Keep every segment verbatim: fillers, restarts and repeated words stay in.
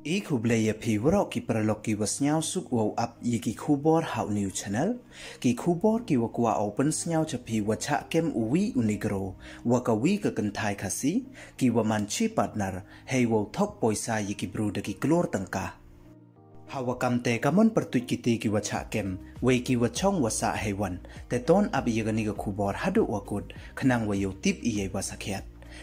I khublei ya phi waroh ki paralok ki wa sniawsuk wow ap ya ki khubor ha u new channel. Ki khubor ki wa kwah u pynsniaw cha phi wa chah kem u wi u Negro wa ka wi ka kynthai Khasi, ki wa man chi partner, hei wow thok poisa ya ki bru da ki klur tyngka. Ha wa kam te ka mon pyrtuit kiti ki wa chah kem, wei ki wa chong wa sah hei wan. Te ton ap ya kani ka khubor haduh wa kut, khnang wa yow tip ya i wa sakhiat.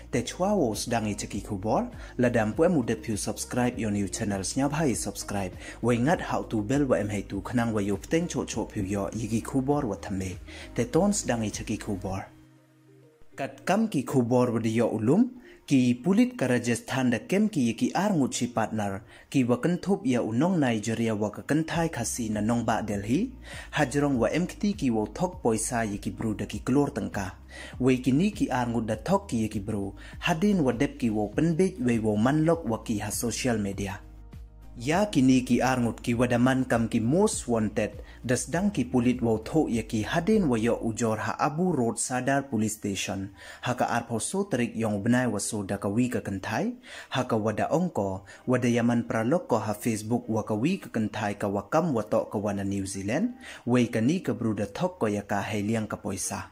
Te chwa wow sdang i cha ki khubor, lada ym pu em u dep phi u subscribe ya u new channel, sniawbha i subscribe, wei ngat ha u tu bell wa em hei tu, khnang wa yow pteng choh choh phi u yoh ya ki khubor wa thymme. Te ton sdang i cha ki khubor. Kat kam ki khubor wa da yoh u lum, ki pulit ka Rajasthan da kem ki ya ki ar ngut chi partner, ki wa kynthup ya u nong Nigeria wa ka kynthai Khasi na nongbah Delhi, hajrong wa em kti ki wow thok poisa ya ki bru da ki klur tyngka. Wei kini ki ar ngut da thok ki ya ki bru, hadien wa dep ki wow pynbeit wei wow man lok wa ki ha social media. Ya kini ki ar ngut ki wa da man kam ki most wanted, da sdang ki pulit wow thoh ya ki hadien wa yoh ujor ha Abu Road Sadar Police Station, ha ka arphaw so tarik yong u bnai wa so da ka wi ka kynthai, ha ka wa da ong ko, wa da yaman paralok ko ha Facebook wa ka wi ka kynthai ka wa kam wa toh ka wa na New Zealand, wei kani ka bru da thok ko ya ka hei liang ka poisa.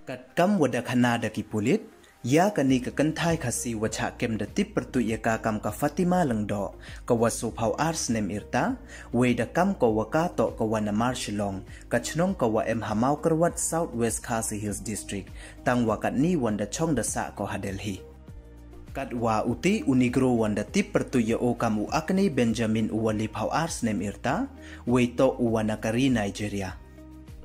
Kat kam wa da khana da ki pulit, ya kani ka kynthai Khasi wa chah kem da tip pyrtuit ya ka kam ka Fatima Lyngdoh, ka wa so phaw ar snem irta, wei da kam ka wa ka toh ka wa na Marshillong, ka chnong ka wa em ha Mawkyrwat, South West Khasi Hills District, tang wa katni wan da chong da sah ko ha Delhi. Kat wa uti u Negro wan da tip pyrtuit ya o kam u Akne Benjamin, u wa le phaw ar snem irta, wei toh u wa na ka ri Nigeria.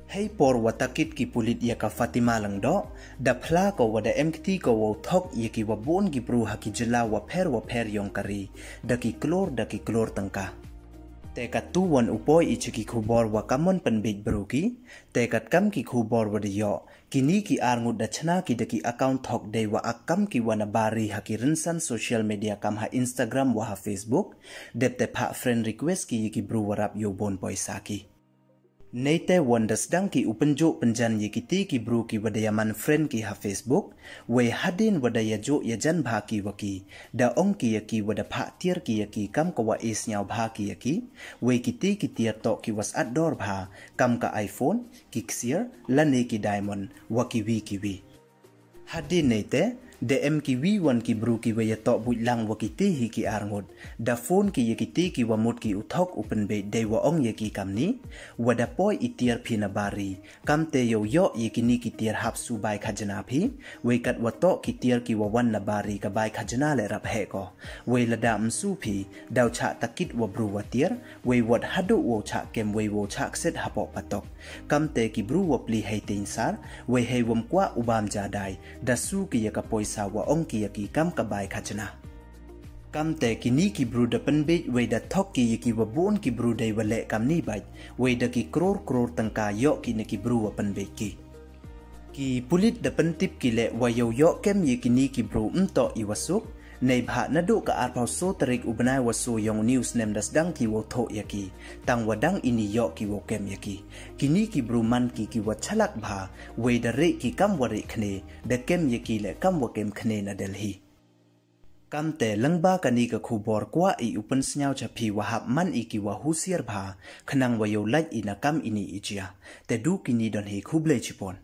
Hei por wa takit ki pulit ya ka Fatima Lyngdoh, da phla ko wa da em kti ko wow thok ya ki wa bun ki bru ha ki jylla wa pher wa pher yong ka ri, da ki klur da ki klur tyngka. Te kat tu wan u poi i cha ki khubor wa ka mon pynbeit bru ki, te kat kam ki khubor wa da yoh, kini ki ar ngut da chna ki da ki account thok dei wa ak kam ki wa na bari ha ki rynsan social media kam ha Instagram wa ha Facebook, dep te phah friend request ki ya ki bru wa rap yow bun poisa ki. Neite wan da sdang ki u pynjuh pynjan ya kiti ki bru ki wa da yaman friend ki ha Facebook, wei hadien wa da yajuh yajan bha ki wa ki, da ong ki ya ki wa da phah tiar ki ya ki kam ka wa e sniawbha ki ya ki, wei kiti ki tiar toh ki wa sat dor bha, kam ka iPhone, ki ksiar, lane ki diamond, wa ki wi ki wi. Hadien neite, da em ki wi wan ki bru ki wa ya toh buit lang wa kiti hi ki ar ngut, da phone ki ya kiti ki wa mut ki u thok u pynbeit dei wa ong ya ki kamni, wa da poi i tiar phi na bari, kam te yow yoh ya kini ki tiar hap su bai khajna phi, wei kat wa toh ki tiar ki wa wan na bari ka bai khajna le rap heh ko. Wei lada ym su phi, daw chah takit wa bru wa tiar, wei wat haduh wow chah kem wei wow chah kset hapoh patok. Kam te ki bru wa pli hei teiñ sar, wei hei wam kwah u bam ja dai, da su ki ya ka poisa wa ong ki ya ki kam ka bai khajna. Kam te kini ki bru da pynbeit wei da thok ki ya ki wa bun ki bru dei wa leh kamni bait, wei da ki klur klur tyngka yoh ki na ki bru wa pynbeit ki. Ki pulit da pyntip ki le wa yow yoh kem ya kini ki bru ym toh i wa suk, neibhah naduh ka arphaw so tarik u bnai wa so yong uni u snem da sdang ki wow thoh ya ki, tang wa dang ini yoh ki wow kem ya ki. Kini ki bru man ki ki wa chalak bha, wei da reh ki kam wa reh khne, da kem ya ki le kam wa kem khne na Delhi. Kam te lyngba kani ka khubor kwah i u pynsniaw cha phi wa hap man i ki wa husiar bha, khnang wa yow lait i na kam ini i jia. Te du kini don hi, khublei chipon.